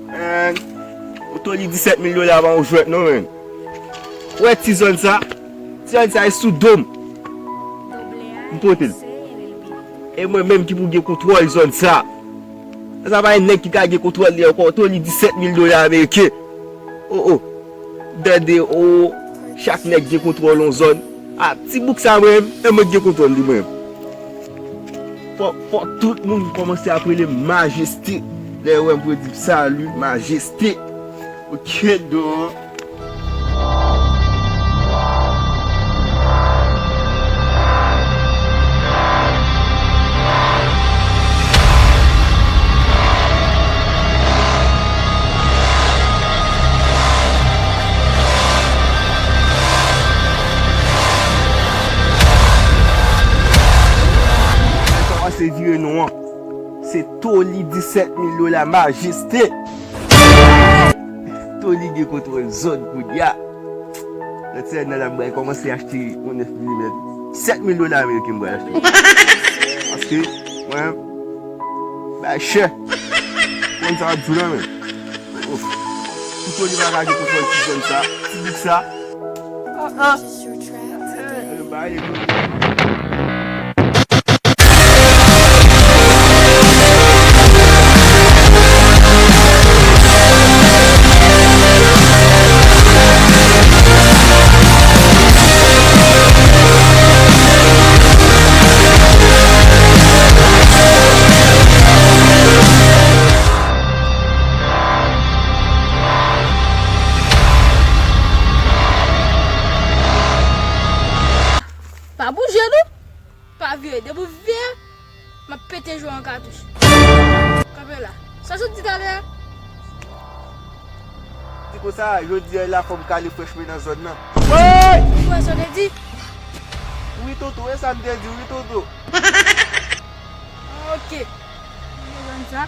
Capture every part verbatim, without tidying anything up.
Man, yon toli disèt mil dola pa yon jwèt non, man. Ou wè ti zòn sa? Ti zòn sa e sou do m. M pote l. E mwen menm ki pou gen kontwòl zòn sa. Sa pa gen nèg ki ka gen kontwòl li ankò. Toli disèt mil dola ameriken. O, o. Tande, o. Chak nèg gen kontwòl yon zòn. A, ti bouk sa mwen, e mwen ki gen kontwòl li mwen. Fò, fò tout moun kòmanse ap rele m Majeste. Lè yo wè m pou yo di m salut, Majeste. Ok, don. Kòmanse vire non an. Se Toli disèt mil dola Majeste. Toli gen kontwòl zòn kounye a. Nan ti lè nan la m pral kòmanse achte yon nèf milimèt. Sèt mil dola ameriken m pral achte. Paske, mwen, bay chè. Konn sa w ap di w la, men. Ouf. Pou Toli pa ka gen kontwòl ti zòn sa, ti bouk sa. Ah, ah. Eh, eh, ba, e, Pa bouje non. Pa vire. Depi w vire, m ap pete je w an katouch. Kanpe la. Sa w sot di talè a? Di konsa, jodi a la fò m kale frèch mwen nan zòn nan. Woy! Ou wè sa w te di? Wi, tonton, e sa m te di, wi, tonton. Ok. Ou bezwen sa?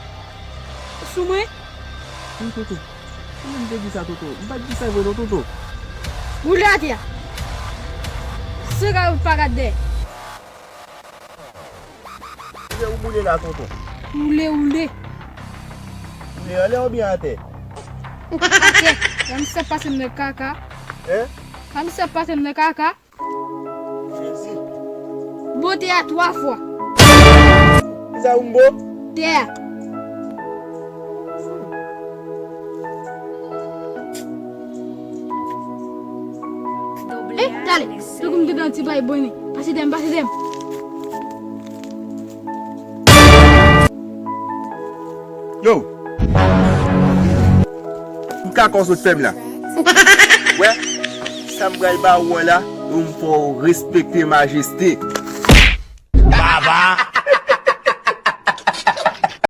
Sou mwen? Wi, tonton. Ou menm te di sa, tonton. M pa t di sa vre non, tonton. Woule atè a. Sou ka ou pa gad dèyè. Kote ou boule la, tonton? Woule, woule. Woule anlè oubyen atè? Atè. Lè misye ap pase m nan kaka. Hein? Lè misye ap pase m nan kaka. Jezi. Bote a twa fwa. Kisa ou m bo? Tè a. Eh, talè. Tankou m te nan ti bay boni. Pase dèyè m, pase dèyè m. Yo! M ka kò sot fè m la. Wè, sa m pral ba ou an la, ou m fò w respekte Majeste. Baba!